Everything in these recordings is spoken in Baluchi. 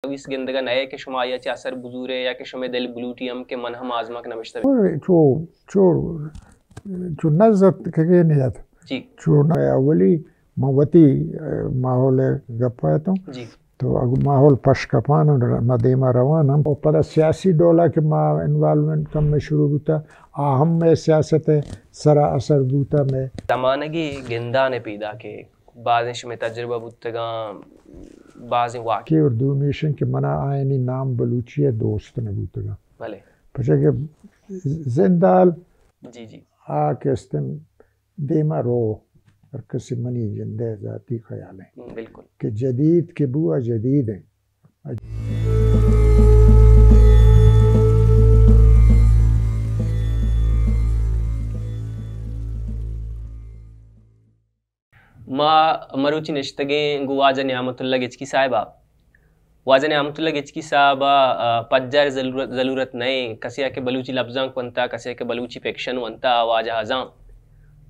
نویس گندگا نئے کہ شما آیا چہ اثر بزورے یا کہ شمے دل بلوٹی ہم کہ من ہم آزمانک نوشتہ بکناں؟ چو، چو، چو نزت کہ نیت۔ جی۔ چو نہ اولی من وتی، اے، ماحول گپ اتوں۔ جی۔ تو اگو ماحول پش کپان و ما دیما روان ہم۔ و پدا سیاسی ڈولا کہ ما انوالومنٹ کم میں شروع بوتا، آ ہم میں سیاست سرا اثر بوتا میں۔ زمانگی گندان پیدا کہ بازیں شمے تجربہ بوتگاں، بازیں واقعہ۔ کہ اور دومیشن کہ منا آئینی نام بلوچی ہے دوست نہ بوتگاں۔ بلے۔ پچہ کہ زندال جی، جی۔ آ کہ استن دیما رو، ہر کسی منی جندے ذاتی خیال ہے۔ ہم، بالکل۔ کہ جدید کہ بو آ جدید ہیں۔ ما مروچی نشتگیں گوں واجہ نعمت اللہ گچکی صاحب ء۔ واجہ نعمت اللہ گچکی صاحب ء، آ، پجار ضرورت، ضرورت نئیں، کسے ء کہ بلوچی لبزانک ونتا، کسے ء کہ بلوچی فکشن ونتا، واجہ ء زان۔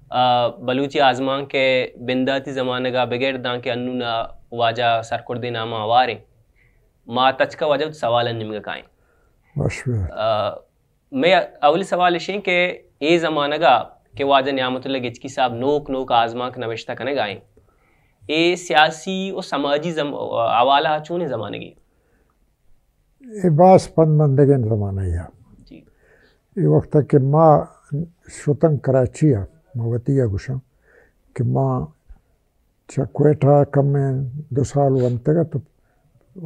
آ، بلوچی آزمانک ء بنداتی زمانگ ء بگر داں کہ انون ء واجہ سرکردیں نام ء ہواریں۔ ما تچک ء واجہ وتی سوال ء نیمگ ء کائیں۔ وش بات۔ آ، مئے اولی سوال اش انت کہ اے زمانگ ء کہ واجہ نعمت اللہ گچکی صاحب نوک نوک آزمانک نوشتہ کنگ ء انت، اے سیاسی و سماجی زم-، حوالہ ء چونیں زمانگے؟ اے باز پدمندگیں زمانہ ء۔ جی۔ اے وقت ء کہ ما شتن کراچی ء، ما وتی ء گوشاں کہ ما چہ کوئٹہ کمیں دو سال ونتگ ات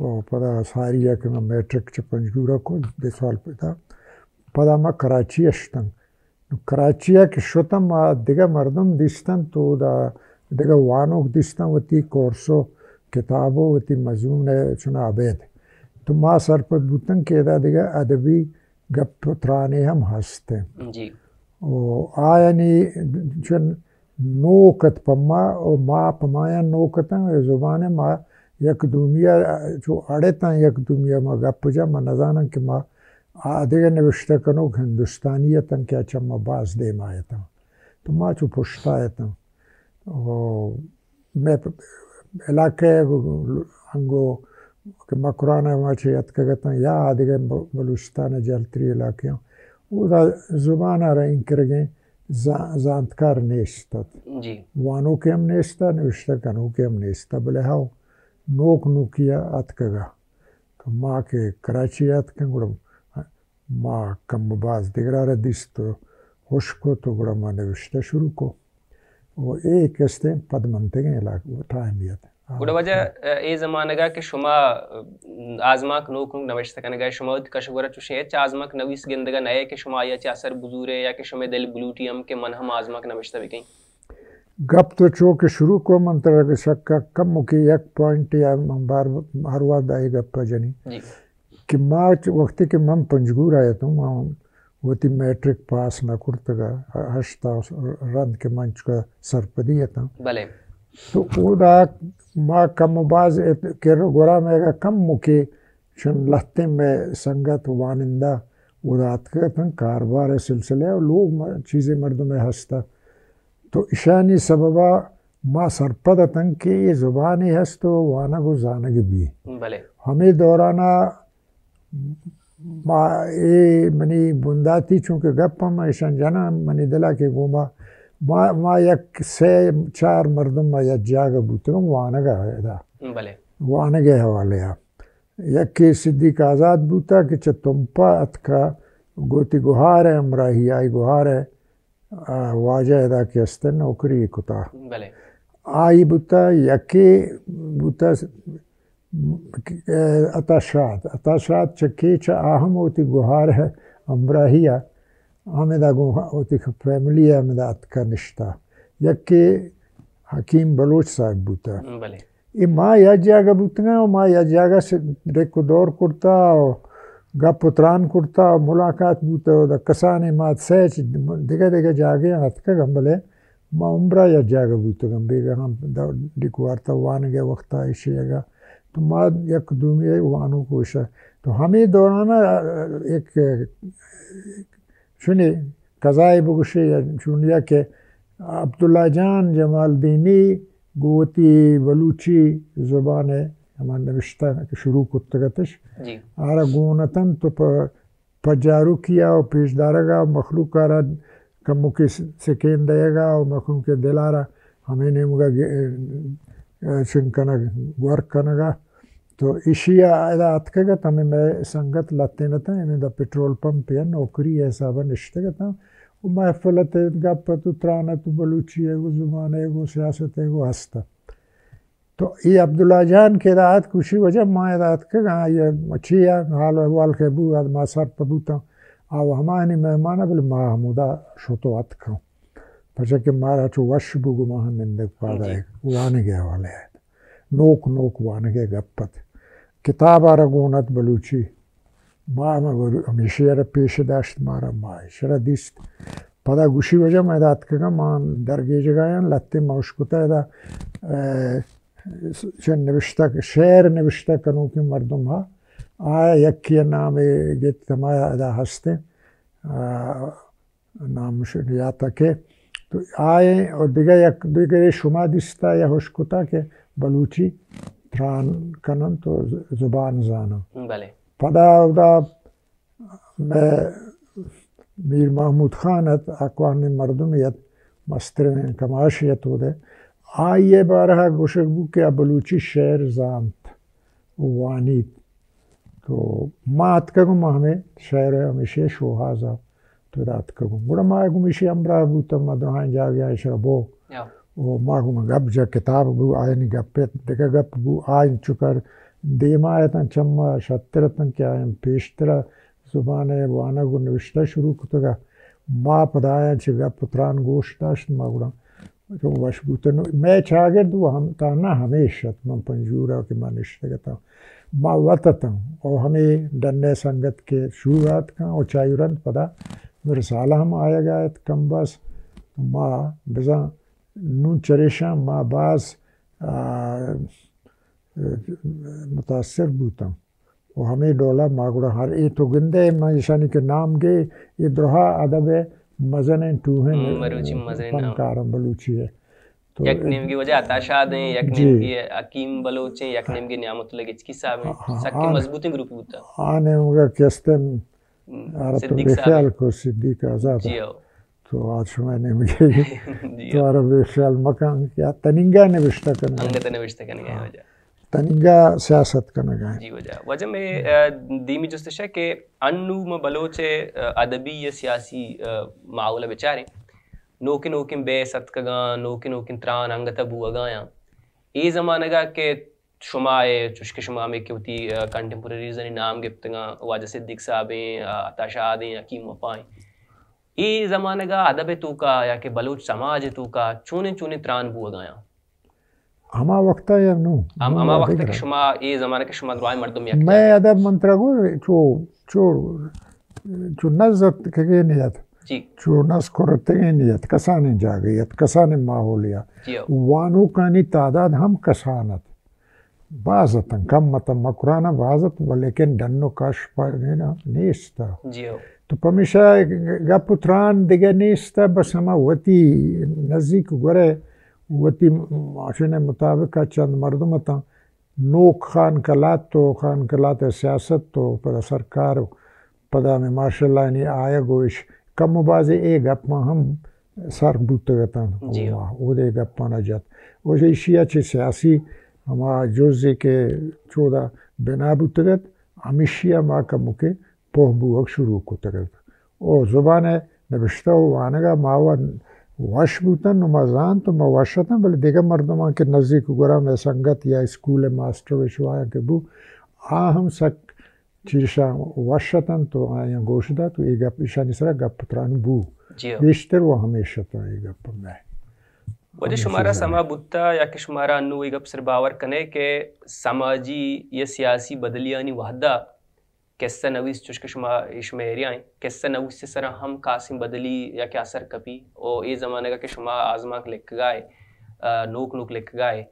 و پدا ساری ء کہ من میٹرک چہ پنجگور ء کت، دو سال پدا، پدا ما کراچی ء شتن۔ نو کراچی ء کہ شتن ما دگہ مردم دیستن تو دا دگہ وانوک دیستن وتی کورس و کتاب و وتی مضمون ء چنا ابید۔ تو ما سرپد بوتن کہ ادا دگہ ادبی گپ و ترانے ہم ہست انت۔ جی۔ و آیانی چون نوک ات پہ ما و ما پہ مایاں نوک اتاں، اے زبان ء ما یک دومی ء چو اڑ اتاں، یک دومی ء ما گپ جاں، ما نزاناں کہ ما آ دگہ نوشتہ کنوک ہندوستانی اتاں کہ چہ ما باز دیما اتاں۔ تو ما چو پشتا اتاں۔ و مئے پ-، علاقہ ء انگو کہ مکران ء ما چہ اتکگ اتاں یا آ دگہ ب-، بلوچستان ء جہلتری علاقہ آں، اودا زبان ء را اینکرگیں زا-، زانتکار نیست ات۔ جی۔ وانوکے ہم نیست ات، نوشتہ کنوکے ہم نیست ات، بلے ہو نوک نوکی ء اتکگ ء۔ کہ ما کہ کراچی ء اتکیں گڑا ما کم و باز دگرا را دیست و خوش کت و گڑا ما نوشتہ شروع کو۔ و اے کستیں پدمنتگیں علاقہ و ٹائم یت۔ گڑا واجہ، اے زمانگا کہ شما آزمانک نوک نوک نوشتہ کنگا، شما وتی کش و گورا چوشیں ہچ آزمانک نویس گندگا نئے کہ شما آیا چہ اثر بزورے یا کہ شمے دل بلوٹی ہم کہ من ہم آزمانک نوشتہ بکیں؟ گپ تو چو کہ شروع کو من ترا کہ شک کم کہ یک پوائنٹ یا من بار ہر وقت اے گپ جنی۔ جی۔ کہ ما چ-، وقتی کہ من پنجگور آیتوں، من وتی میٹرک پاس نہ کرتگ ء، ہشت ء رند کہ من چکا سرپدی اتاں۔ بلے۔ تو اودا ما کم و باز ات-، کر گورا میگا کم مکے چون لہتیں مئے سنگت وانندہ اودا اتکگ اتنت کاربار ء سلسلہ ء لوگ م-، چیزے مردم ء ہست ات۔ تو اشانی سببا ما سرپد اتن کہ اے زبانے ہست و وانگ و زانگ بی۔ بلے۔ ہمے دورانا ما اے منی بنداتی چونکہ گپ ہم ایشان جناں منی دلا کہ گوما ما، ما یک سے چار مردم ما یک جاگہ بوتگم وانگ ء ادا۔ بلے۔ وانگ ء حوالے ء۔ یکے صدیق آزاد بوتا کہ چہ تمپا اتکا گوتی گوہار ء ہمراہی آئی گوہار ء آ، واجہ ادا کہ است نوکری کتا۔ بلے۔ آئی بوتا یکے بوتا س-، م-، ک-، اے، عطا شاد۔ عطا شاد چہ کیچ آ ہم وتی گوہار ء ہمراہی ء ہمدا گوں وتی فیملی ء ہمدا اتکا نشتا۔ یکے حکیم بلوچ صاحب بوتا۔ بلے۔ اے ما یک جاگہ بوتگاں و ما یک جاگہ سے ڈیک و دور کرتا و گپ و تران کرتا و ملاقات بوتا و دا کسانیں ما سہ چ-، دگہ دگہ جاگہ آں اتکگاں، بلے ما عمرا یک جاگہ بوتگاں، بیگاہاں دا ڈیک وارتا وانگ ء وقتا ایشی اگا تو ما یک دومی وانوک وشا۔ تو ہمے دورانا یک چونی قضائے بگوشے یا چونیا کہ عبداللہ جان جمالدینی گوں وتی بلوچی زبان ء ہما نوشتہ کہ شروع کرتگ اتش، جی۔ آرا گون اتنت تو پہ پجاروکیا و پیشدارگا و مخلوق آرا کموکے س-، سکین دئیگا و مخلوقے دلارا ہمے نیمگا گ-، چن کنگ، گور کنگا۔ تو ایشی ء ادا اتکگ ات، ہمے مئے سنگت لہتین اتاں، ہمے دا پٹرول پمپ ء نوکری ء حساب ء نشتگ اتاں۔ و محفل ات، گپ ات و تران ات و بلوچی ء گوں زبان ء گوں سیاست ء گوں ہست ات۔ تو اے عبداللہ جان کہ ادا اتک، گوشی واجہ ما ادا اتکگ آں، آئی ء چی ء حال و احوال کہ بو، اد ما سر پہ بوتاں، آ و ہماہانی مہمان ء، بلے ما ہمودا شت و اتکاں۔ پرچا کہ مارا چو وش بو گوں ما ہم نندگ پاد جی۔ آئے، وانگ ء حوالے ات۔ نوک نوک وانگ ء گپ ات۔ کتاب آرا گون ات بلوچی۔ ما ہم ہمیشی ء را پیش داشت مارا، ما ایشرا دیست۔ پدا گوشی واجہ ما ادا اتکگاں، ما درگیجگایاں لہتے ما اشکتہ ادا، ء، چہ نوشتہ، شعر نوشتہ کنوکیں مردم ہا، آ یکی نام گت ہما ادا ہستیں، ء، نام ش-، یات کہ تو آئیں اور دگہ یک دگہ شما دیستا یا اشکتہ کہ بلوچی تران کنن تو ز-، زبان زانن۔ بلے۔ پدا اودا مئے میر محمود خان ات، آ کوہنیں مردمے ات، مستریں کماشے ات اودے۔ آئی ء بارہ ء گوشگ بو کہ آ بلوچی شعر زانت و وانیت۔ تو ما اتکگوں، ما ہمے شعر ء ہمیشی ء شوہاز ء تو ادا اتکگوں۔ گڑا ما گوں ایشی ہمراہ بوتاں، ما دراہیں جاگہاں ایشرا بو۔ یا۔ و ما گوں گپ جا کتاب بو، آیانی گپ ات، دگہ گپ بو، آ انچو کر دیما اتاں، چما شتر اتاں کہ آیاں پیشترا زبان ء وانگ و نوشتہ شروع کتگ ء ما پدا آیاں چہ گپ و تران گوش داشت، ما گڑا چو وش بوتن۔ مئے چاگرد و ہم تہنا ہمیش ات، من پنجگور ء کہ ما نشتگ اتاں، ما وت اتاں و ہمے ڈن ء سنگت کہ شور آتکاں و چائی رند پدا رسالہ ہم آیگ ء ات کم بس۔ ما بزاں نوں چریشاں ما باز، آ، متاثر بوتاں۔ و ہمے ڈولا ما گڑا ہر اے تو گندے، من ایشانی کہ نام گے، اے درہا ادب ء مزنیں ٹوہیں ہم، مروچی مزنیں نام۔ فنکاراں بلوچی ء۔ تو یک نیمگے واجہ عطا شاد ایں، یک جی۔ نیمگے حکیم بلوچ ایں، یک نیمگے نعمت اللہ گچکی صاحب ایں۔ ہاں، ہاں، سکیں آن-، مضبوطیں گروپ بوتا۔ آ نیمگا کہ استیں، ہم، آرا تو صدیق بے صاحب خیال ایں۔ کو صدیق آزاد۔ جی ہو۔ تو آ شما نیمگے جی۔ تو آرا بے خیال مکن کہ آ تننگا نوشتہ کنگا۔ انگت نوشتہ کنگا ہاں۔ واجہ۔ تننگا سیاست کنگا۔ جی واجہ۔ واجہ میں، ا، دیمی جستش ہے کہ انو ما بلوچ، ا، ادبی یا سیاسی، ا، ماحول بچاریں۔ نوکیں نوکیں بحث اتکگاں، نوکیں نوکیں تران انگت بوگایاں۔ اے زمانگا کہ شما اے، چوشکہ شما ہمے کہ وتی، ا، کنٹمپوریریزانی نام گپتگاں، واجہ صدیق صاحب ایں، ا، عطا شاد ایں، حکیم وفا ایں۔ اے زمانگا ادب ء توکا یا کہ بلوچ سماج ء توکا چونیں چونیں تران بوگایاں؟ ہما وقتا یا نوں؟ ہم-، نوں ہما وقت دگرا۔ کہ شما اے زمانہ کہ شما درائیں مردم یک مئے جاگہ۔ ادب من ترا گو چو، چو، چو نز اتکگے نیت۔ جی۔ چو نز کرتگے نیت۔ کسانیں جاگہ ات، کسانیں ماحول ات۔ جی ہو۔ وانوکانی تعداد ہم کسان ات۔ باز اتن، کم اتن، مکران باز ات، ولیکن ڈن و کش پہ نینا نیست۔ جی ہو۔ تو پمیشا گپ و تران دگہ نیست، بس ہما وتی نزیک گورے، وتی ماشین مطابق چند مردم اتن، نوک خان کلات تو، خان کلات سیاست تو، پدا سرکار پدا ہمے مارشل لائنی آیگ و اش کم و بازے اے گپاں ہم سر بوتگ اتاں۔ جی۔ و ما اودے گپاں نہ جت۔ و ایشی ء چہ سیاسی ہما جزے کہ چودا بنا بوتگ ات، ہمیشی ء ما کموکے پوہ بوگ شروع کتگ ات۔ او زبان ء نبشتہ و وانگ ء ما و وش بوتن و ما زانت و ما وش اتن، بلے دگہ مردماں کہ نزیک گورا مئے سنگت یا اسکول ء ماسٹر و شوایاں کہ بو، آ ہم سک چیشاں وش اتنت و آیاں گوش دات و اے گپ، ایشانی سرا گپ تران بو۔ جی ہو۔ گیشتر و ہمیش اتاں اے گپ مئے۔ واجہ ہمیش شمارا اتاں۔ سما بوتا یا کہ شمارا انو اے گپ سر باور کنے کہ سماجی یا سیاسی بدلیانی وہدا قصہ نویس چوش کہ شما، شمئے ایریا ایں، قصہ نویس سرا ہم خاصیں بدلی یا کہ اثر کپی؟ او اے زمانگا کہ شما آزمانک لکھگائے، آ، نوک نوک لکھگائے،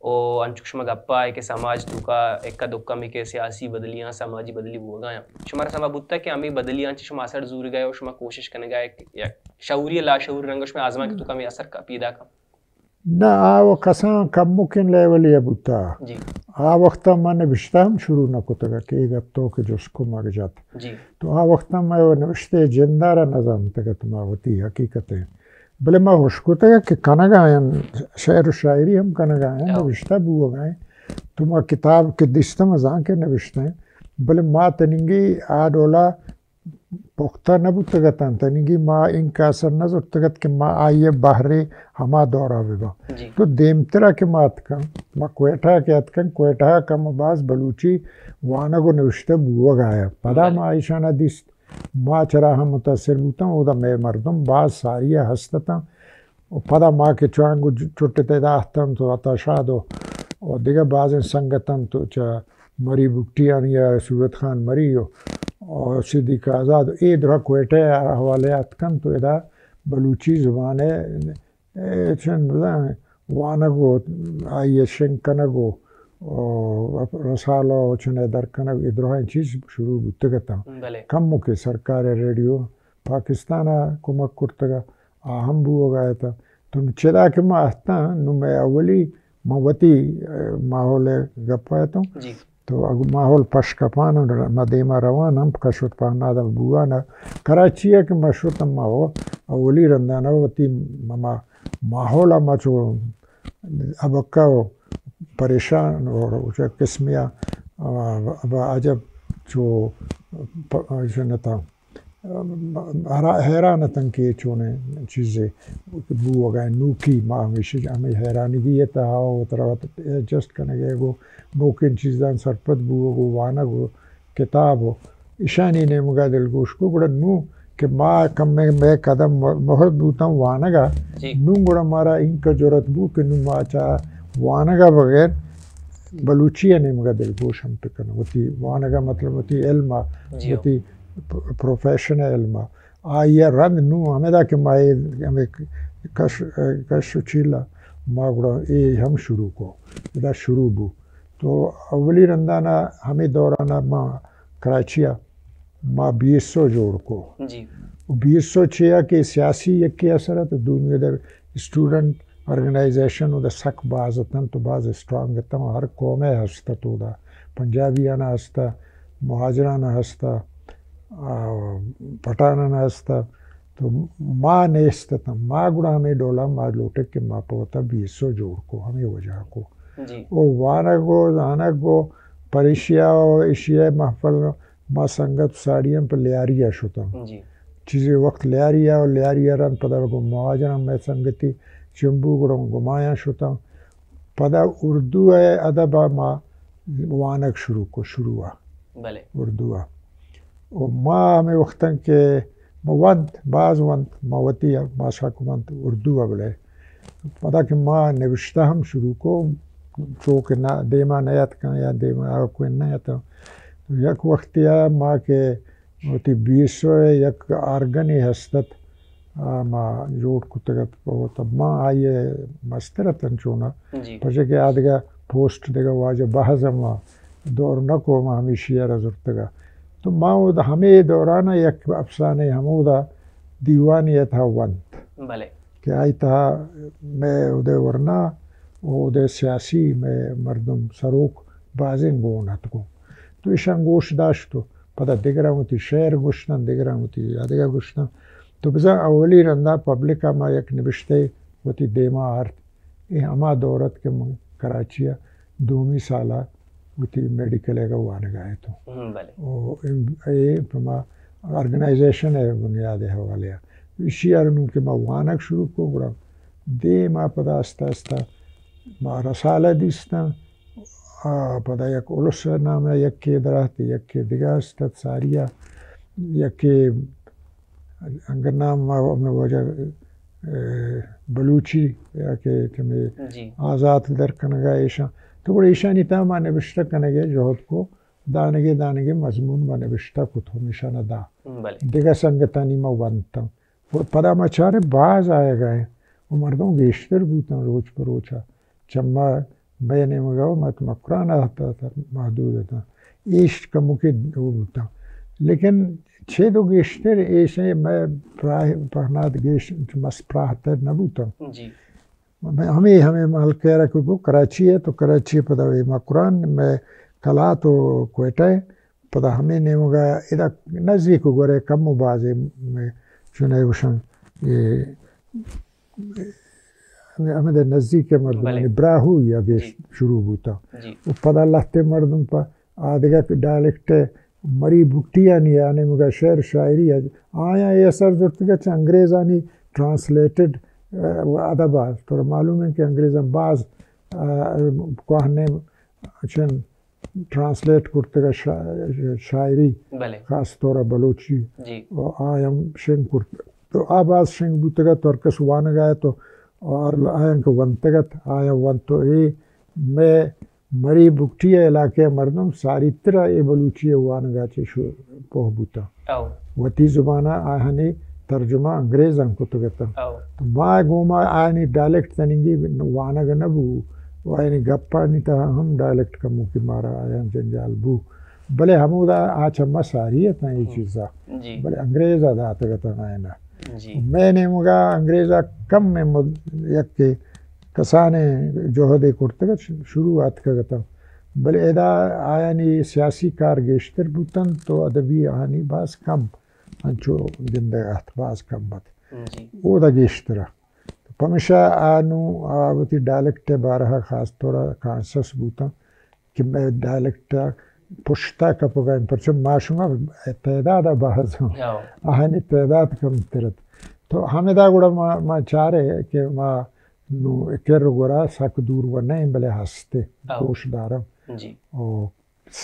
او انچو کہ شما گپ ء کہ سماج توکا اکا دکا ہمے کہ سیاسی بدلیاں، سماجی بدلی بوگایاں۔ شمارا سما بوتا کہ ہمے بدلیاں چہ شما اثر زورگائے و شما کوشش کنگائے کہ یک شعوری لاشعوری رنگ شما آزمانک توکا ہمے اثر کا پیدا کن؟ نہ، آ و کسان کمکیں لیولے ءَ بوتا۔ جی۔ آ وقتا ما نبشتہ ہم شروع نہ کتگ کہ اے گپ تو کہ جست کو مگ جت۔ جی۔ تو آ وقتا ما و نبشتہ جندارا نہ زانتگ ات ما وتی حقیقت ءَ۔ بلے ما ہوش کتگ کہ کنگ ءَ آں، شعر و شاعری ہم کنگ ءَ آں، ہو۔ نبشتہ بوگ ءَ آں۔ تو ما کتاب کہ دیستم زان کہ نبشتہ ایں۔ بلے ما تنیگی آ ڈولا پختہ نہ بوتگ اتاں، تنیگی ما انکا سر نہ زرتگ ات کہ ما آئی ءِ بہرے ہما دورا بہ باں۔ جی۔ تو دیمترا کہ ما اتکاں، ما کوئٹہ کہ اتکاں، کوئٹہ کم و باز بلوچی وانگ و نوشتہ بوگ ءَ آیا۔ پدا بلے۔ ما ایشانا دیست، ما چرا ہم متاثر بوتاں، اودا مئے مردم باز ساری ءَ ہست اتاں۔ و پدا ما کہ چو انگو چٹت ادا اتنت و عطا شاد و، و دگہ بازیں سنگت انت و چہ مری بگٹیانی ءَ صورت خان مری و، و صدیق آزاد و اے درا کوئٹہ ءِ حوالہ ءَ اتکنت و ادا بلوچی زبان ءِ، اے، چون بزاں وانگ و آئی ءِ شنگ کنگ و، و رسالہ و چنئے در کنگ، اے دراہیں چیز شروع بوتگ اتاں۔ بلے۔ کمکے سرکار ءِ ریڈیو پاکستان ءَ کمک کرتگ ءَ آ ہم بوگ ءَ اتاں۔ تو چدا کہ ما اتاں، نوں مئے اولی من وتی، ءَ، ماحول ءِ گپ ءَ اتوں۔ جی۔ تو اگو ماحول پش کپان ءَ ما دیما روان ہم کش ات پہناد ءَ بوان ءَ۔ کراچی ءَ کہ ما شتم، ما او-، اولی رندان ءَ وتی ما-، ماحول ءَ ما چو ابکہ و پریشان و چہ قسمی ءَ، ءَ، عجب چو پ-، جنتاں۔ ہرا-، حیران اتن کہ اے چونیں چیزے بوگ ءَ۔ نوکی ما ہمیشہ ہمے حیرانگی ءِ تہا و ترا وت ایڈجسٹ کنگ ءَ گو نوکیں چیزاں سرپد بوگ و وانگ و کتاب و ایشانی نیمگ ءَ دلگوش کو۔ گڑا نوں کہ ما کمے مئے قدم مہر بوتاں وانگ ءَ، جی۔ نوں گڑا مارا اینکہ جرات بو کہ نوں ما چہ وانگ ءَ بغیر بلوچی ءِ نیمگ ءَ دلگوش ہم بکناں۔ وتی وانگ ءَ مطلب وتی علم ءَ، جی۔ وتی پ-، پروفیشن ءِ علم ءَ۔ آئی ءَ رند نوں ہمدا کہ ما اے ہمے کش، کش و چیل ءَ ما گڑا اے ہم شروع کو۔ ادا شروع بو۔ تو اولی رندانا ہمے دورانا ما کراچی ءَ ما بی ایس او جوڑ کو۔ جی۔ و بی ایس او چیا کہ سیاسی یکے اثر ات، دومی در اسٹوڈنٹ آرگنائزیشن اودا سک باز اتنت و باز اسٹرانگ اتنت و ہر قوم ءِ ہست ات اودا۔ پنجابیان ءَ ہست ات، مہاجران ءَ ہست ات، آ، پٹھانان ءَ ہست ات۔ تو ما نیست اتاں۔ ما گڑا ہمے ڈولا ما لوٹت کہ ما پہ وتا بی ایس او جوڑ کو، ہمے وجہ کو۔ جی۔ او وانگ و زانگ و پریشیا و ایشی ءِ محفل ما سنگت ساڑی ہم پہ لیاری ءَ شتاں۔ جی۔ چیزے وقت لیاری ءَ و لیاری ءَ رند پدا گوں مہاجراں مئے سنگتی چمبو گڑا گمایاں شتاں۔ پدا اردو ءِ ادب ءَ ما وانگ شروع کو، شروع ءَ۔ بلے۔ اردو ءَ۔ و ما ہمے وقتاں کہ ما ونت، باز ونت، ما وتی ءَ ما سک ونت اردو ءَ بلے۔ پدا کہ ما نبشتہ ہم شروع کو، چو کہ نہ، دیما نیاتکاں یا دیما آگہ کوئی نیاتاں۔ تو یک وقتے ءَ ما کہ وتی بی ایس او ءِ یک آرگنے ہست ات، آ، ما جوڑ کتگ ات، او تب ما آئی ءِ مستر اتن چونا، جی۔ پرچہ کہ آ دگہ پوسٹ دگہ واجہ بحث ما دور نہ کو، ما ہمیشی ءَ را زرتگ ات۔ تو ما اودا ہمے دوران ءَ یک افسانے ہمودا دیوانے ءِ تہا ونت۔ بلے۔ کہ آئی تہا مئے اودے ورنا، اودے سیاسی مئے مردم سروک بازیں گون اتکوں۔ تو ایشاں گوش داشت و پدا دگراں وتی شعر گوشتن، دگراں وتی ادگہ گوشتن۔ تو بزاں اولی رندا پبلک ءَ ما یک نبشتہ وتی دیما آرت۔ اے ہما دور ات کہ من کراچی ءَ دومی سال ءَ وتی میڈیکل ءِ وانگ ءَ اتوں۔ ہم، بلے۔ و اے، اے پہ ما آرگنائزیشن ءِ بنیاد ءِ حوالے ءَ۔ ایشی ءَ نوں کہ ما وانگ شروع کو، گڑا دیم ءَ پدا آستہ آستہ ما رسالہ دیستاں۔ آ، پدا یک الس ءِ نام ءَ یکے دراتک، یکے دگہ است ات، ساری ءَ یکے انگت نام ما ہمے واجہ، اے، بلوچی یا کہ چمے، جی۔ آزات در کنگ ءَ ایشاں۔ تو گڑا ایشانی تہا ما نبشتہ کنگ ءِ جہد کو، دانگے دانگے مضمون ما نبشتہ کت، ہمیشاں نہ دا۔ بلے۔ دگہ سنگتانی ما ونتاں۔ و پدا ما چارے باز آیگ ءَ ایں۔ و مردم گیشتر بوتاں روچ پہ روچ ءَ۔ چہ ما مئے نیمگ ءَ و مت مکران ءَ تا، تا محدود اتاں۔ ایش کموکے او بوتاں۔ لیکن چد و گیشتر ایش ءَ مئے پراہ، پہناد گیش مس پراہ تر نہ بوتاں۔ جی۔ ہمے، ہمے ملک ءَ را کہ بو کراچی ءَ، تو کراچی ءَ پدا اے مکران، مئے کلات و کوئٹہ ءَ، پدا ہمے نیمگ ءَ ادا نزیک گورے کم و بازے مئے چونئے گوشن، اے ہمے، ہمے نزیک ءَ مردم، بلے۔ یعنی براہوئی ءَ گیش جی۔ شروع بوتا۔ جی۔ و پدا لہتے مردم پہ آ دگہ ڈائلیکٹ ءَ مری بگٹیانی آ نیمگا شعر شاعری ءَ آیاں اے اثر زرتگ چہ انگریزانی ٹرانسلیٹڈ، آ، ادب ءَ۔ تو را معلوم ہے کہ انگریزاں باز، آ، کوہنیں چن ٹرانسلیٹ کرتگ شا-، شاعری، بلے۔ خاص طور ءَ بلوچی۔ جی۔ و آیاں شنگ کرت۔ تو آ باز شنگ بوتگ ات، ہر کس وانگ ءَ ات و آیاں کہ ونتگ ات، آیاں ونت و اے مئے مری بگٹی ءِ علاقہ ءِ مردم ساری تر ءَ اے بلوچی ءِ وانگ ءَ چہ شو-، پوہ بوتاں۔ او۔ وتی زبان ءَ آہانی ترجمہ انگریزاں کتگ اتاں۔ او۔ تو ما گوما آہانی ڈائلیکٹ تننگی وانگ نہ بو، و آہانی گپانی تہا ہم ڈائلیکٹ کموکی مارا آیاں جنجال بو۔ بلے ہمودا آ چہ ما ساری اتاں اے چیزا۔ جی۔ بلے انگریزا داتگ اتاں آیانا۔ جی۔ مئے نیمگا انگریزا کم مد-، یک کسانیں جہدے کرتگ ات، شروع آتکگ اتاں۔ بلے ادا آیانی سیاسی کار گیشتر بوتنت و ادبی آہانی باز کم، انچو گندگ ات، باز کم ات۔ جی۔ اودا گیشتر ات۔ پمیشا آ نوں آ وتی ڈائلیکٹ ءِ بارہ ءَ خاص طور ءَ کانشس بوتاں کہ مئے ڈائلیکٹ ءَ پشت ءَ کپگ ءَ انت، پرچہ ما شما تعداد ءَ باز اوں۔ ہو۔ آہانی تعداد کمتر ات۔ تو ہمدا گڑا ما، ما چارے کہ ما نوں کر گورا سک دور و نہ ایں، بلے ہستے ہو۔ گوش داراں۔ جی۔ او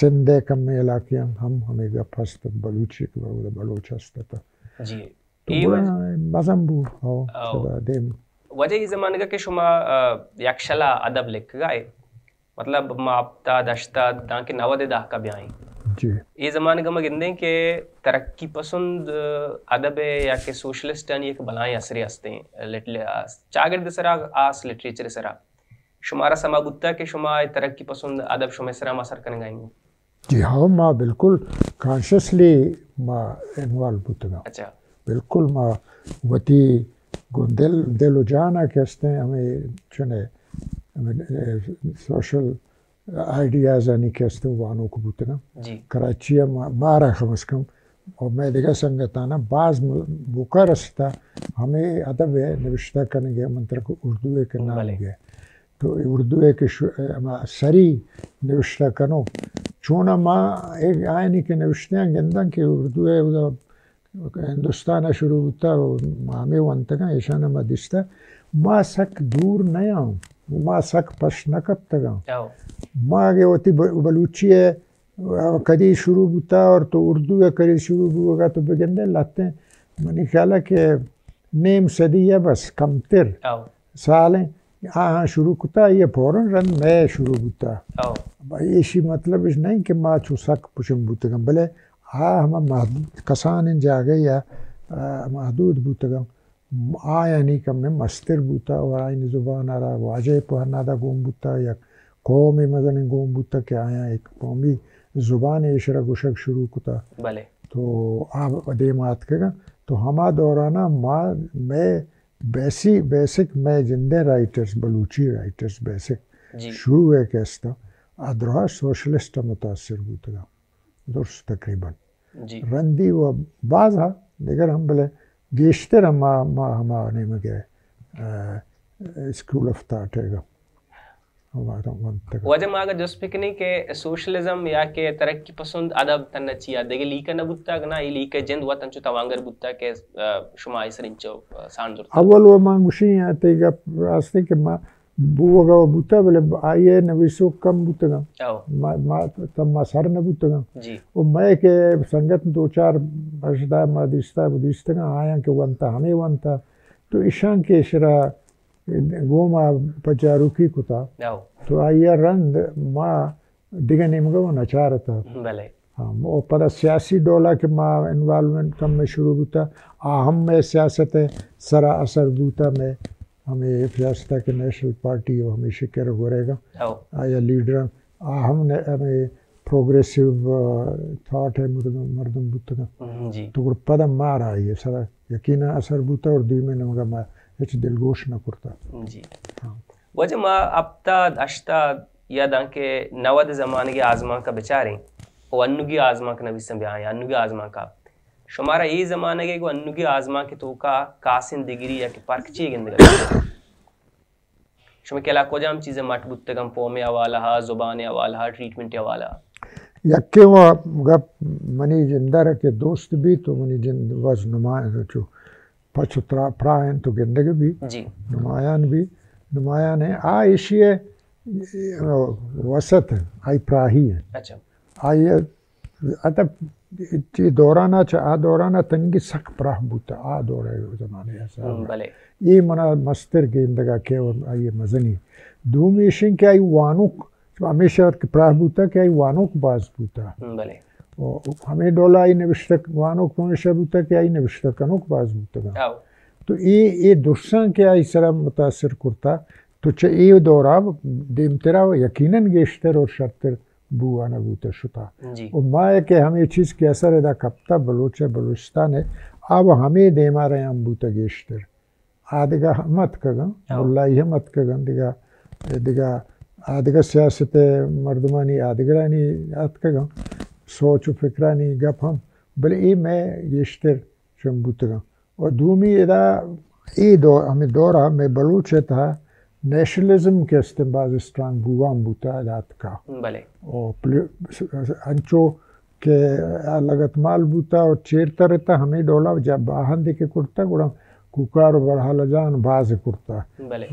سندھ ءِ کمیں علاقیاں ہم ہمے گپ ہست ات، بلوچی کہ بلوچ ہست ات۔ جی۔ تو اے گڑا وج-، مزن بو، ہو، ہو۔ چدا دیم۔ واجہ اے زمانگا کہ شما، آ، یکشلا ادب لکھگا اے، مطلب، ما ہپتاد، ہشتاد، دانکہ نود ءِ دہکا بیائیں۔ جی۔ اے زمانگا ما گندیں کہ ترقی پسند ادب ءِ یا کہ سوشلسٹانی یک بلائیں اثرے ہستیں، لٹ-، چاگرد سرا، آس لٹریچر سرا۔ شمارا سما بوتا کہ شما اے ترقی پسند ادب شمئے سرا ہم اثر کنگا ایں؟ جی ہاں، ما بالکل کانشسلی ما انوالو بوتگاں۔ اچھا۔ بالکل ما وتی گوں دل، دل و جان ءَ کہ ہستیں ہمے چنے، ہمے، اے، سوشل آئیڈیازانی کہ ہستیں وانوک بوتگاں۔ جی۔ کراچی ءَ ما، مارا کم از کم و مئے دگہ سنگتاناں باز م-، موقع رستا ہمے ادب ءِ نبشتہ کنگ ءِ، من ترا اردو ءِ کہ نام بلے۔ گئے۔ تو اردو ءِ کہ ش-، ہما سری نبشتہ کنو۔ چونا ما اے آیانی کہ نبشتیاں گنداں کہ اردو ءِ اودا ہندوستان ءَ شروع بوتا و ما ہمے ونتگاں، ایشان ءَ ما دیستا۔ ما سک دور نیاں، ما سک پش نہ کپتگاں۔ او۔ ما اگہ وتی ب-، بلوچی ءِ کدی شروع بوتا اور تو اردو ءِ کدی شروع بوگا تو بگندے لہتیں، منی خیال ءَ کہ نیم صدی ءَ بس کمتر او۔ سال ایں، آہاں شروع کتا، یہ فوراً رند مئے شروع بوتا۔ او۔ ایشی مطلب اش نہیں کہ ما چو سک پشم بوتگاں، بلے آ ہما محدود کسانیں جاگہ یا، آ، محدود بوتگاں۔ آیانی کمیں مستر بوتا و آیانی زبان ءَ را واجہ پہنادا گون بوتا، یک قومے مزنیں گون بوتا کہ آیاں یک قومی زبانے ایشرا گوشگ شروع کتا۔ بلے۔ تو آ دیما آتکگاں۔ تو ہما دورانا ما، مئے بیسی-، بیسک مئے جندیں رائٹرز، بلوچی رائٹرز بیسک جی۔ شروع ءَ کہ استا، آ درا سوشلسٹ ءَ متاثر بوتگاں۔ درست تقریباً۔ جی۔ رندی و باز ہا، دگر ہم بلے گیشتر ہما، ما ہما نیمگ ءَ، آ، اسکول آف تھاٹ ءَ گا ہما ونتگ۔ واجہ ما اگہ جست بکنیں کہ سوشلزم یا کہ ترقی پسند ادب تھنا چیا؟ دگہ لیکہ نہ بوتگ، نہ اے لیکہ جند وت انچو توانگر بوتگ کہ، آ، شما آئی سر انچو، آ، سان زرتگ؟ اول و ما گوشیں، تئی گپ راستے کہ ما بوگ ءَ بوتہ، بلے آئی ءِ نویسوک کم بوتگاں۔ او۔ ما، ما، تما سر نہ بوتگاں۔ جی۔ و مئے کہ سنگت دو چار ہژدہ ما دیستہ، دیستگاں، آیاں کہ ونتہ، ہمے ونتہ۔ تو ایشاں کہ ایشرا گوما پجاروکی کتا۔ او۔ تو آئی ءَ رند ما دگہ نیمگا و نچارتا۔ بلے۔ ہاں، و پدا سیاسی ڈولا کہ ما انوالومنٹ کم میں شروع بوتا، آ ہم میں سیاست سرا اثر بوتا، میں ہمیں سیاست کہ نیشنل پارٹی و ہمیں شکر گورے گا۔ او۔ آیا لیڈر آ ہم نے ہمیں پروگریسو، آ، تھاٹ ہے مردم، مردم بوتگا۔ ہم، جی۔ تو گڑ پدا مارا آئی سرا یقینا اثر بوتا اور دیمے نمگا ما ہچ دلگوش نہ کرتا۔ جی۔ ہاں۔ واجہ، ما ہپتاد، ہشتاد یا دانکہ نود زمانگے آزمانک ءَ بچاریں، او انوگی آزمانک نویساں بیائیں، انوگی آزمانک ءَ۔ شمارا اے زمانگے گوں انوگی آزمانک ءِ توکا کاسیں دگری یا کہ پرک چی گندگ ءَ؟ شمئے خیالا کجام چیز مٹ بوتگاں، پوم ءِ حوالہ ءَ، زبان ءِ حوالہ ءَ، ٹریٹمنٹ ءِ حوالہ ءَ؟ یکے وا گپ منی جندر کہ دوست بیت و منی جند وز نمایاں چو پچ و ترا-، پراہ انت و گندگ بی، جی۔ نمایان بی، نمایان ہے۔ آ ایشی ہے وسط ہے، آئی پراہی ہے۔ اچھا۔ آئی ادب چی دورانا چہ آ دورانا تنگی سک پراہ بوتا، آ دور ہے زمانے حساب ہم، بلے۔ یہ منا مستر گندگا کہ آئی مزنی۔ دومی ایشن کہ آئی وانوک ہمیشہ وت کہ پراہ بوتا کہ آئی وانوک باز بوتا۔ ہم، بلے۔ و ہمے ڈولا آئی نوشتہ وانوک ہمیشہ بوتا کہ آئی نوشتہ کنوک باز بوتگا۔ او۔ تو اے، اے درساں کہ آئی سرا متاثر کرتا، تو چہ اے دورا دیمترا یقیناً گیشتر اور شرتر بوانا بوتا شتا۔ جی۔ و ما کہ ہمے چیز کہ اثر ادا کپتا بلوچ بلوچستان ہے، آ و ہمے دیما رہے ہم بوتا گیشتر۔ آ دگہ ہم اتکگاں، ہاں۔ ملائی ہم اتکگاں، دگہ، دگہ، آ دگہ سیاست ءِ مردمانی آ دگرانی اتکگاں، سوچ و فکرانی گپ ہم، بلے اے مئے گیشتر چم بوتگاں۔ و دومی ادا اے دور، ہمے دور ءَ مئے بلوچ ءِ تہا نیشنلزم کہ استیں باز اسٹرانگ بوان بوتا ادا اتکا۔ بلے۔ و پلی-، انچو کہ آ لگت مال بوتا و چیر ترتا ہمے ڈولا جب باہندے کہ کرتا گڑا کوکار و برحال جان باز کرتا۔ بلے۔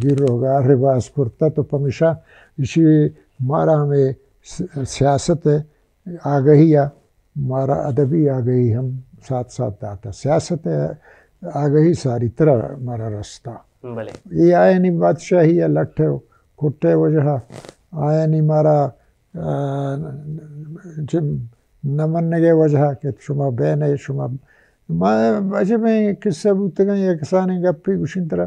گیر و گار باز کرتا تو پمیشا اسی مارا ہمیں س-، سیاست آگہی ءَ مارا ادبی آگہی ہم ساتھ ساتھ داتا۔ سیاست آگہی ساری طرح مارا رستا۔ بلے۔ اے آیانی بادشاہی ءِ لٹ ءُ کٹ ءِ وجہ ءَ آیانی مارا آ، چہ نہ منگ ءِ وجہ کہ شما بین ئے، شما، ما عجبیں قصہ بوتگاں، یک کسانیں گپے گوشیں ترا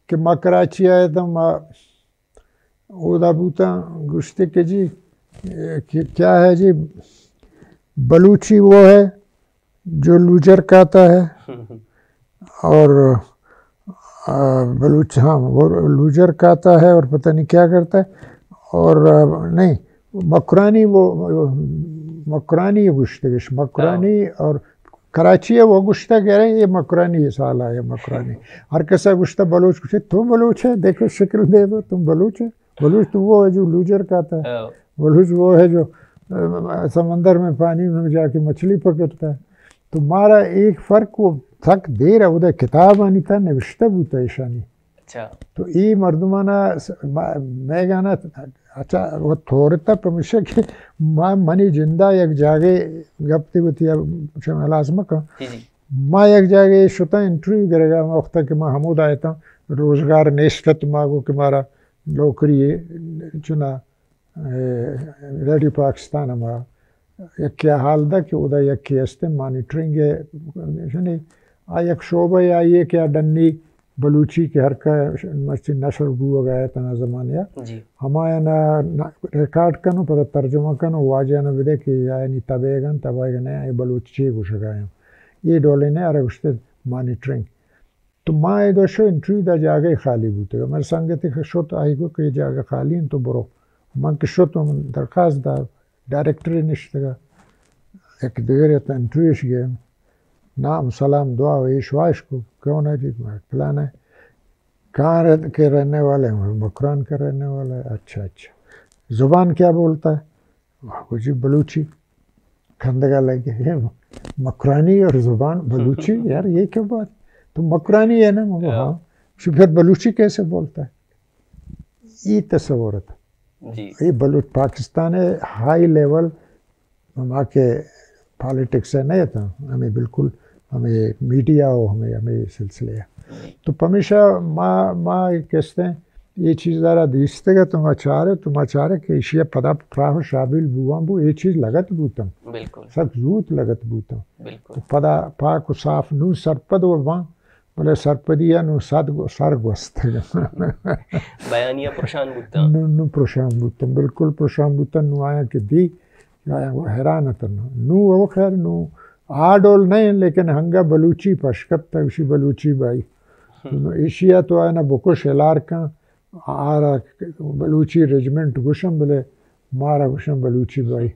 کہ ما کراچی آیتاں، ما اودا بوتاں، گوشتے کہ جی، کہ کیا ہے جی، بلوچی وہ ہے جو لوجر کہتا ہے، اور، آ، بلوچ، ہاں، وہ لوجر کہتا ہے اور پتہ نہیں کیا کرتا ہے، اور، آ، نہیں، مکرانی وہ، مکرانی یہ گوشتگش، مکرانی اور کراچی ہے وہ گوشتا کہ ارے یہ مکرانی ہے، سالا ہے مکرانی۔ ہر کسا گوشتا بلوچ، گوشتے تو بلوچ ہے، دیکھو شکل دے دو، تم بلوچ ہے۔ بلوچ تو وہ ہے جو لوجر کہتا ہے۔ ہاں۔ بلوچ وہ ہے جو، آ، سمندر میں پانی میں جا کے مچھلی پکڑتا ہے۔ تو مارا ایک فرق وہ تک دیر ہے، ادھر کتاب آنی تھا، نوشتہ بوتا ایشانی۔ اچھا۔ تو ای مردمانا س-، ما-، میں گانا، اچھا، وہ تھورتا پمیشہ کہ ما منی جندا یک جاگے گپ تے وتی چم ہلاس مکن۔ جی، جی۔ ما یک جاگے شتا انٹرویو گرگا، ما وقتا کہ ما ہمود آیتا، روزگار نیشتت، ما گو کہ مارا نوکری چنا اے، ریڈیو پاکستان ءَ ما یکے ءَ حال دا کہ اودا یکے است مانیٹرنگ ءِ، یعنی آ یک شعبہ ءَ آئی ءَ کہ آ ڈنی بلوچی کہ ہر کا مرچی نشر بوگ ءَ ات آ زمانے ءَ، جی۔ ہمایانا ریکارڈ کنو، پدا ترجمہ کنو، واجہانا بدے کہ آیانی تبیگ انت، تبیگ نہ انت، اے بلوچ چے گوشگ ءَ انت۔ اے ڈولیں نے ارے گوشتے مانیٹرنگ۔ تو ما ادا شو انٹرویو دا، جاگہ خالی بوتگ۔ من سنگتے کہ شت، آئی گو کہ جاگہ خالی انت، تو برو۔ من کہ شت، من درخواست دا، ڈائریکٹر نشتگا، یک دگرے تا انٹرویوش گئے، نام سلام دعا و ایش واش کو، کون ہے جی؟ فلانا ہے۔ کہاں رہ-، کے رہنے والے ہیں؟ مکران کا رہنے والا ہے۔ اچھا، اچھا۔ زبان کیا بولتا ہے؟ وہ جی بلوچی۔ کندگا لگے، "یہ مکرانی اور زبان بلوچی، یار، یہ کیا بات؟ تو مکرانی ہے نا؟" میں بولا، ہاں۔ "ہاں۔" "پھر بلوچی کیسے بولتا ہے؟" یہ تصور تھا۔ جی۔ یہ بلوچ پاکستان ہے، ہائی لیول، ہما کہ پالیٹکس ہے، نہیں تھا، ہمیں بالکل، ہمیں میڈیا ہو، ہمیں، ہمیں سلسلے ہے۔ تو پمیشا ما، ما کہتے ہیں، اے چیز دارا دیستگ ات، ما چارے، تو ما چارے کہ ایشی ء پدا پراہ و شابیل بوان بو، اے چیز لگت بوتن۔ بالکل۔ سک زوت لگت بوتن۔ بالکل۔ تو پدا پاک و صاف نوں سرپد و بان، بلے سرپدی ء نوں سد گو-، سر گوستگ۔ بیانیہ پرشان بوتن۔ نوں، نوں پرشان بوتن، بالکل پرشان بوتن، نوں آیاں کہ دی، آیاں حیران اتن۔ نوں او خیر، نوں آ ڈول نہیں، لیکن ہنگا بلوچی پش کپتا، اسی بلوچی بائی۔ ایشی ءَ تو آیاں بکش، ہلار کن، آرا بلوچی رجمنٹ گوشن، بلے مارا گوشن بلوچی بھائی۔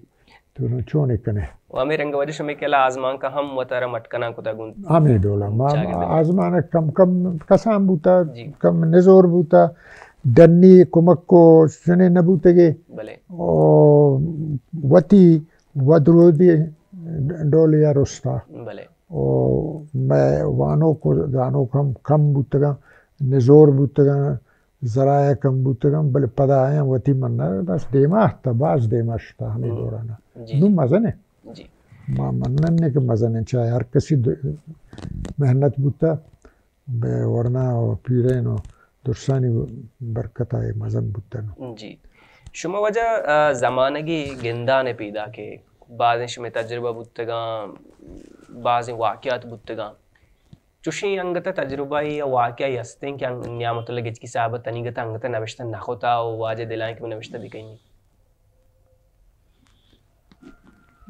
تو نوں چون کنے؟ و ہمے رنگ ءَ واجہ شمے کہلا آزمانک ءَ ہم وتارا مٹ کنان کتگ انت۔ ہمے ڈولا ما جاگہ دے۔ آزمانک کم کم کسان بوتا، جی۔ کم نزور بوتا، ڈنی کمک کو چنے نہ بوتگے۔ بلے۔ او وتی ودرودی ڈولے ءَ رستا۔ بلے۔ او مئے وانوک و زانوک ہم کم بوتگاں، نزور بوتگاں، ذرائع کم بوتگاں، بلے پدا آیاں وتی من بس دیما اتکا، باز دیما شتا ہمے ہم۔ دورانا۔ جی، نوں جی۔ مزن ایں۔ جی۔ ما منن نے کہ مزن ایں، چاہے ہر کسی د-، محنت بوتا، بے ورنا و پیرین و درسانی برکت ءَ مزن بوتن۔ جی۔ شما واجہ، آ، زمانگی گندان ءَ پیداک ئے، بازیں شمے تجربہ بوتگاں، بازیں واقعات بوتگاں۔ چوشیں انگت ءَ تجربہ یا واقعہ ہستیں کہ انگ-، نعمت اللہ گچکی صاحب ءَ تنیگت ءَ انگت ءَ نبشتہ نہ کتا و واجہ دلائیں کہ من نبشتہ بکنی؟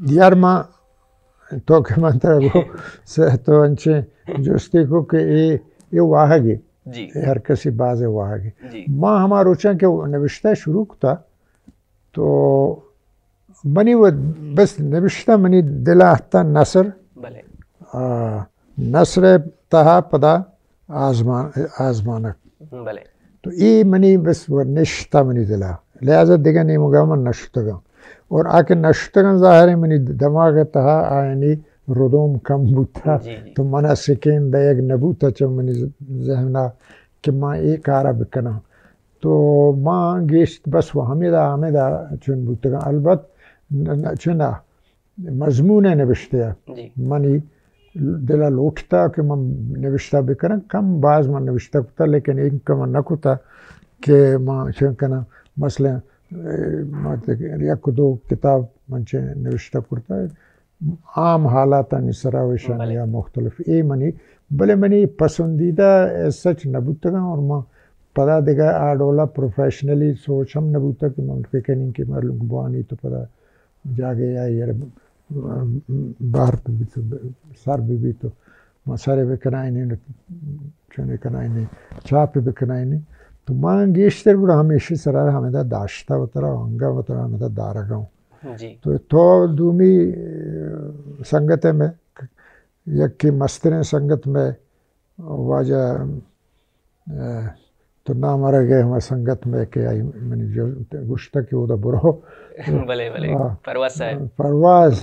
یار، ما تو کہ من ترا گو سے تو انچیں جستے کو کہ اے، اے واہگے۔ جی۔ اے ہر کسی بازے واہگے۔ جی۔ ما ہما روچاں کہ نبشتہ شروع کتا تو منی و بس نبشتہ منی دل ءَ اتکا نثر۔ بلے۔ آ، نثر ءِ تہا پدا آزمان، آزمانک۔ بلے۔ تو اے منی بس و نشتہ منی دل ءَ۔ لہذا دگہ نیمگا من نشتگاں۔ اور آ کہ نشتگاں ظاہر ہے منی دماغ ءِ تہا آیانی ردوم کم بوتا۔ جی، جی۔ تو منا سکین دئیگ نہ بوتا چہ منی ذہن ءَ کہ ما اے کار ءَ بکناں۔ تو ما گیشت بس و ہمیدا، ہمیدا چون بوتگاں۔ البت ن-، ن-، چنا مضمون ءِ نبشتہ ءَ جی۔ منی دل ءَ لوٹتا کہ من نبشتہ بکناں، کم باز من نبشتہ کتا، لیکن اینکہ من نہ کتا کہ من چون کناں، مثلاً، اے، ما تے یک دو کتاب من چہ نبشتہ کرتا، عام حالاتانی سرا و ایشانی بلے۔ یا مختلف۔ اے منی، بلے منی پسندیدہ ایز سچ نہ بوتگاں اور من پدا دگہ آ ڈولا پروفیشنلی سوچ ہم نہ بوتا کہ من بکنیں کہ مردم بوانی تو پدا جاگہے آئی ءَ را بہر بہ بیت، سر بہ بیت، ما سرے بکنائینیں، چنے کنائینیں، چاپ بکنائینیں۔ تو ما گیشتر گڑا ہمیشی سرا ہمیدا داشتہ وترا، انگا وترا ہمیدا دارگاں۔ جی۔ تو، تو دومی، اه، سنگت ءَ مئے، یکے مستریں سنگت مئے واجہ، اه، تو نام ءَ را گئے ہما سنگت مئے کہ آئی منی جو گوشتہ کہ اودا برو۔ بلے، بلے۔ آ، پرواز صاحب۔ پرواز۔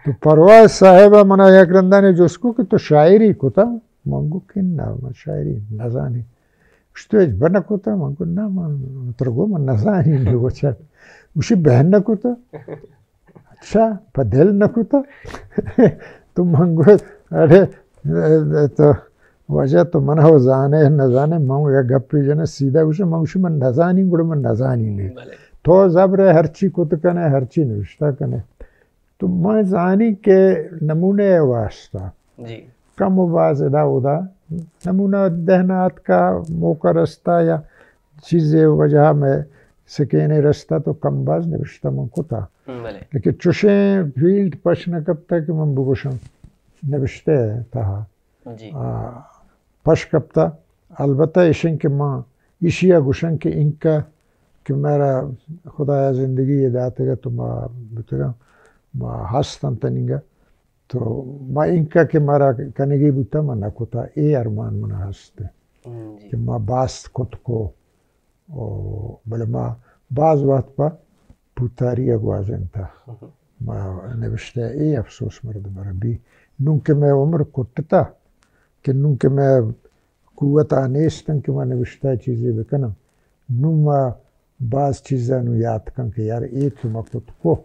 تو پرواز صاحب ءَ منا یک رندانے جست کو کہ تو شاعری کتا؟ من گو کہ نہ، من شاعری نزانی۔ گوشت تو ہچبر نہ کتا؟ من گو نہ، من ترا گو من نزانی، نہ گو چا۔ گوشی بہن نہ کتا؟ اچھا، پہ دل نہ کتا؟ تو من گو، اڑے، تو واجہ تو من ہو زانے، نزانے، من یک گپے جنے سیدھا گوشے، من گوشی من نزانی، گڑا من نزانی نے۔ بلے۔ تو زبر ہرچی کت کنے، ہرچی نوشتہ کنے۔ تو من زانی کہ نمونے واسطہ جی۔ کم و باز ادا اودا نمونہ دہنا اتکا، موقع رستا یا چیزے وجہ مئے سکینے رستا تو کم باز نوشتہ من کتا۔ بلے۔ لیکن چوشیں فیلڈ پش نہ کپتا کہ من بگوشاں نوشتہ تہا۔ جی۔ آ، پش کپتا۔ البتہ ایشن کہ ما ایشی ءَ گوشن کہ اینکہ کہ مارا خدایا زندگی ءَ داتگ ات تو ما بوتگاں، ما ہست انت تنینگہ۔ تو ما اینکہ کہ مارا کنگی بوتا، ما نہ کتا، اے ارمان منا ہست۔ ہم، جی۔ کہ ما باز کت کو، او، بلے ما باز وقت پہ پوتاری ءَ گوازینتا۔ ہم۔ ما نوشتہ اے افسوس مردم ءَ را بی۔ نوں کہ مئے عمر کٹتا، کہ نوں کہ مئے قوت آ نیست انت کہ ما نوشتہ چیزے بکناں۔ نوں ما باز چیزاں نوں یات کن کہ یار اے کہ ما کت کو۔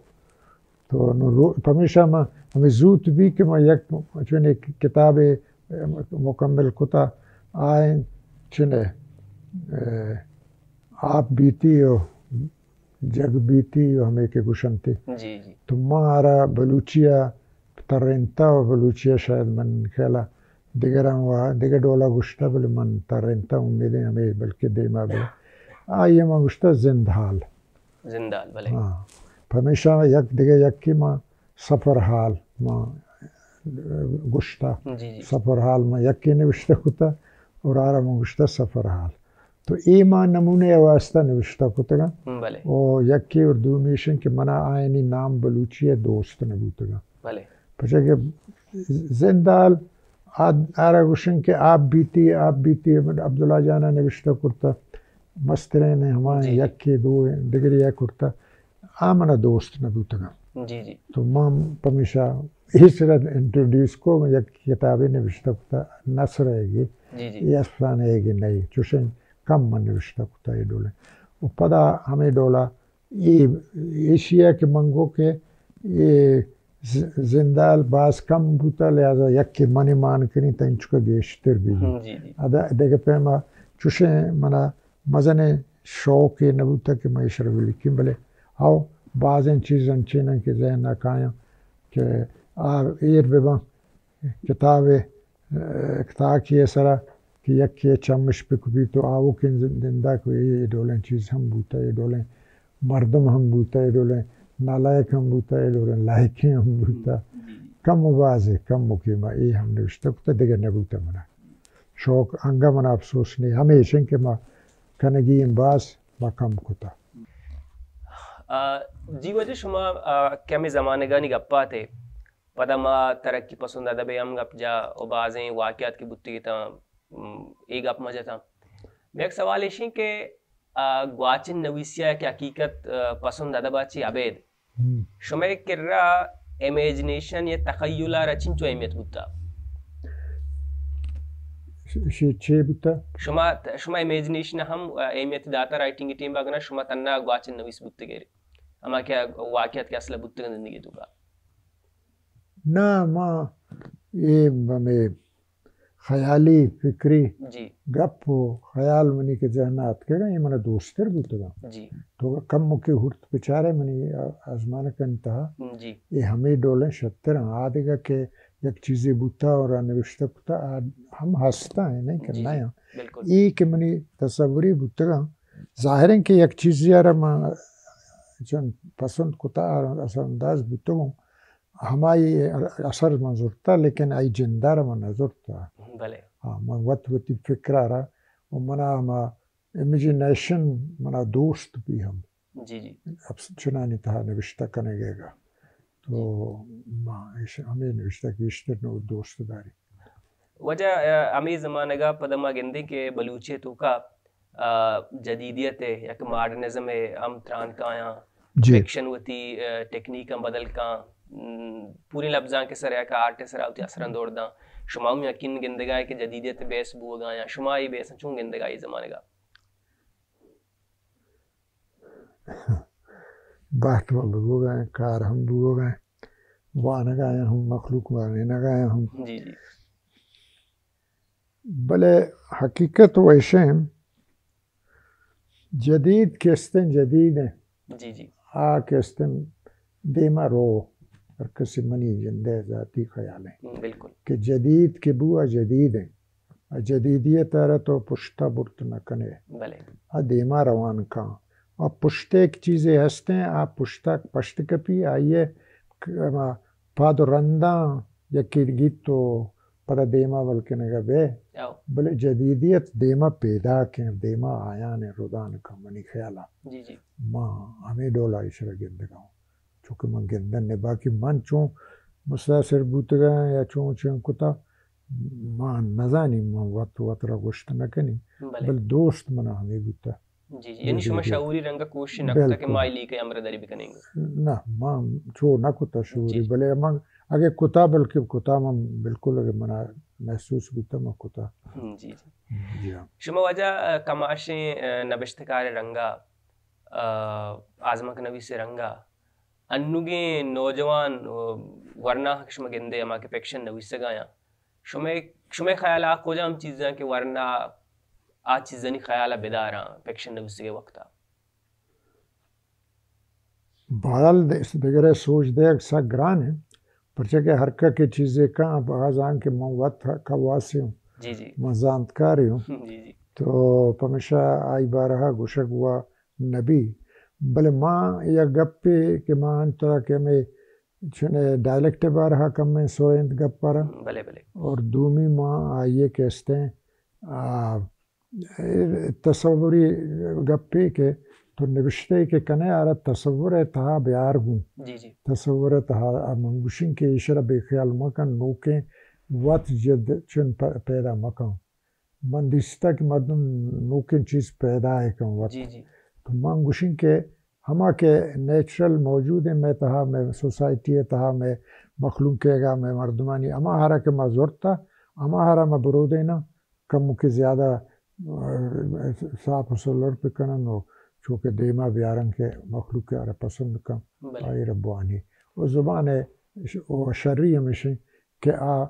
تو نوں رو-، پمیشا ما ہمے زوت بی کہ ما یک چونے کتابے مکمل کتا، آئین چنے، اے، آپ بیتی و جگ بیتی و ہمے کہ گوشنتی۔ جی، جی۔ تو ما آرا بلوچی ءَ ترینتا و بلوچی ءَ شاید من خیالا دگراں و دگہ ڈولا گوشتا، بلے من ترینتا، امیدیں ہمے بلکہ دیما بی۔ آئی ءَ ما گوشتا زندحال۔ زندحال، بلے۔ ہاں۔ پمیشا یک دگہ یکے ما سفر حال ما گوشتا۔ جی، جی۔ سفر حال ما یکے نوشتہ کتا۔ اور آرا من گوشتہ سفر حال۔ تو اے ما نمونے ءِ واسطہ نوشتہ کتگاں۔ بلے۔ او یکے اور دومی ایشن کہ منا آیانی نام بلوچی ءَ دوست نہ بوتگاں۔ بلے۔ پرچا کہ زندال آ-، آرا گوشن کہ آپ بیتی، آپ بیتی، عبداللہ جانا نوشتہ کرتہ، مسترین ہمائیں، جی، جی۔ یکے دو دگرے ءَ کرتہ۔ آ منا دوست نہ بوتگاں۔ جی، جی۔ تو من پمیشا ایشرا انٹروڈیوس کو، من یک کتابے نوشتہ کتا، نثر ءِ گے، جی، جی۔ اے افسانہ ءِ گے نہیں، چوشیں کم من نوشتہ کتا اے ڈولیں۔ و پدا ہمے ڈولا اے، ایشی ءَ کہ من گو کہ اے ز-، زندال باز کم بوتا، لہذا یکے من مان کنی تا انچکا گیشتر بی۔ ہم، جی، جی۔ ادا دگہ پیما چوشیں منا مزنیں شوقے نہ بوتہ کہ من ایشرا بلکیں، بلے ہو بازیں چیز انچیں انت کہ ذہن ءَ کایاں کہ آ ایر بہ باں کتابے، ء، تاکے ءِ سرا کہ یکے ءِ چمش بکپیت و آوکیں زند-، زندہ کہ اے ڈولیں چیز ہم بوتہ، اے ڈولیں مردم ہم بوتہ، اے ڈولیں نالائق ہم بوتہ، اے ڈولیں لائقیں ہم بوتہ۔ جی، جی۔ کم و بازے، کم و کیما اے ہم نوشتہ کتہ، دگہ نہ بوتہ منا۔ شوق انگہ منا افسوس نہیں، ہمیش انت کہ ما کنگی ایں باز، ما کم کتہ۔ آ، جی واجہ، شما، آ، کہ ہمے زمانگانی گپ آتے، پدا ما ترقی پسند ادب ءِ ہم گپ جا و بازیں واقعات کہ بوتگی تاں، م، اے گپ ما جتاں۔ یک سوال ایش انت کہ، آ، گواچن نویسی ءَ کہ حقیقت، آ، پسند ادب ءَ چی ابید ہم۔ شمئے کرا امیجنیشن یا تخیل ءَ را چنچو اہمیت بوتا؟ ش-، ش-، چے بوتا؟ شما، شما امیجنیشن ہم اہمیت داتا رائٹنگ ٹیم اگنا شما تنا گواچن نویس بوتگے؟ ہما کہ واقعات کہ اصل بوتگن زندگی توکا۔ نہ، ما اے ہمے خیالی، فکری، جی۔ گپ و خیال منی کہ ذہن ءَ اتکگاں، اے منا دوستر بوتگاں۔ جی۔ تو کمکے ہورت بچارے منی آزمانکانی تہا، جی۔ اے ہمے ڈولیں شتر آں۔ آ دگہ کہ یک چیزے بوتا اور آ نوشتہ کتا، آ ہم ہستا ہیں، نہیں کہ جی، جی۔ نہ آں۔ بالکل۔ اے کہ منی تصوری بوتگاں، ظاہر ہیں کہ یک چیزے ءَ را من چون پسند کتا، اثر انداز بوتگوں، ہمائی اثر من زرتا، لیکن آئی جندار من نہ زرتا۔ بلے۔ ہاں، من وت وتی فکرا را و منا ہما امیجنیشن منا دوست بی ہم۔ جی، جی۔ افس-، چنانی تہا نوشتہ کنگے گا۔ تو ما ایش-، ہمے نوشتہ گیشتر نو دوست داری۔ واجہ، آ، ہمے زمانگا پدا ما گندیں کہ بلوچی توکا آ، جدیدیت ءِ یک ماڈرنزم ءِ ہم تران کایاں، جی۔ فکشن وتی، آ، ٹیکنیکاں بدل کاں، م، پوری لبزانک ءِ سرا یک آرٹ ءِ سرا وتی اثراں دور داں۔ شما ہم یقین گندگا ئے کہ جدیدیت ءِ بیس بوگا یا شما اے بیس چون گندگا اے زمانگا؟ بحت ما بوگا ایں، کار ہم بوگا ایں، وانگا ایں ہم، مخلوق وانینگا ایں ہم۔ جی، جی۔ بلے حقیقت و ایشیں، جدید کہ استیں جدید ہیں۔ جی، جی۔ آ کہ استیں دیما رو، ہر کسی منی جندے ذاتی خیال ہیں۔ بالکل۔ کہ جدید کہ بو آ جدید ہیں۔ آ جدیدیت ءَ را تو پشتا برت نہ کنے۔ بلے۔ آ دیما روان کاں۔ آ پشتے یک چیزے ہستیں، آ پشتا پشت کپی، آئیے ک-، ہما پاد و رنداں یکے گیت تو پدا دیما ول کنگا بے۔ او۔ بلے جدیدیت دیما پیداک ہیں، دیما آیان ہیں، ردان کن منی خیالا۔ جی، جی۔ ما ہمیں ڈولا ایشرا گندگا ہوں۔ چونکہ من گندن نے، باقی من چون متاثر بوتگا یا چون چون کتا، ما نزانی، من وت وت را گوشت نہ کنی۔ بلے۔ بل دوست منا ہمیں بوتا۔ جی، جی، یعنی جی، شما جی۔ شعوری رنگا کوشش نہ کتا کہ بالکل۔ ما لیکہ امر داری بکنیں گے؟ نہ، ما چو نہ کتا شعوری، جی، جی۔ بلے من اگے کتا، بلکہ کتا من بالکل اگے منا محسوس بوتا، من کتا۔ ہم، جی، جی۔ جی ہاں۔ شما واجہ، آ، کماشیں، آ، نبشتکار رنگا، آ، آزمانک نویس رنگا، انوگیں نوجوان، آ، ورنا کہ شما گندے ہما کہ فکشن نویسگا یاں، شمئے، شمئے خیال آ کجام چیزاں کہ ورنا آ چیزانی خیال ءَ بداراں فکشن نویسگ ءِ وقت ءَ؟ بہرحال، دگرے سوج دیگ سک گران انت، پرچا کہ ہر کس کہ چیزے کن، بازاں کہ من وت کواسی ہوں، جی، جی۔ من زانتکاری ہوں، جی، جی۔ تو پمیشا آئی بارہا گوشگ وا نبی، بلے ما یک گپے کہ ما انت ترا کہ ہمے چنے ڈائلیکٹ بارہا کمیں سوئنت گپ ءَ را۔ بلے، بلے۔ اور دومی ما آئیے کہ استیں آ، اے تصوری گپے کہ تو نبشتہ کہ کنے آرا تصور ءِ تہا بیار گوں۔ جی، جی۔ تصور ءِ تہا، آ، من گوشیں کہ ایشرا بے خیال مکن، نوکیں وت جد چن پ-، پیدا مکن۔ من دیستا کہ مردم نوکیں چیز پیدا ءَ کن وت۔ جی، جی۔ تو من گوشیں کہ ہما کہ نیچرل موجود ہیں مئے تہا، مئے سوسائٹی ءِ تہا، مئے مخلوق ءِ گا، مئے مردمانی، ہما ہرا کہ ما زرتا، ہما ہرا ما برودیناں، کمو کہ زیادہ، آ، صاف و سلر بکنن و چوکہ دیما بیارن کہ مخلوق ءَ آرا پسند کن، بلے۔ آئی را بوانی۔ و زبان ءِ ش-، و شری ہمیشیں کہ آ،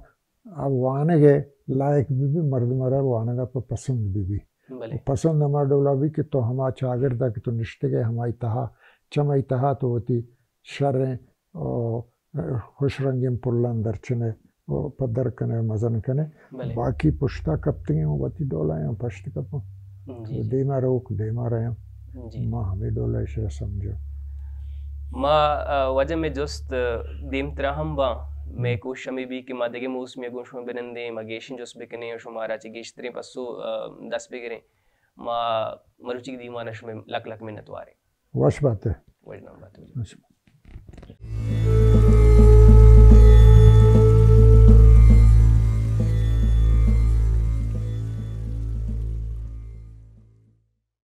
آ وانگ ءِ لائق بہ بی، مردم ءَ را وانگ ءَ پہ پسند بہ بی۔ بلے۔ و پسند ہما ڈولا بی کہ تو ہما چاگرد ءَ کہ تو نشتگ ئے، ہمائی تہا، چمائی تہا تو وتی شریں و خوش رنگیں پلاں درچنے و پدر کنے، مزن کنے۔ بلے۔ باقی پشتا کپتگیں وتی ڈولا یا پشت کپاں۔ جی، جی۔ دیما روک، دیما رہاں۔ جی۔ ما ہمے ڈولا ایشرا سمجھو۔ ما، آ، واجہ مئے جست، آ، دیمترا ہم باں۔ مئے کوشش ہمے بی کہ ما دگہ موسمی گوں شما بنندیں، ما گیشیں جست بکنیں و شمارا چہ گیشتریں پسو، آ، دست بگریں۔ ما مروچی دیوان ءَ شمئے لک لک منتواریں۔ وش بات ئے۔ وش نام بات ئے۔ وش۔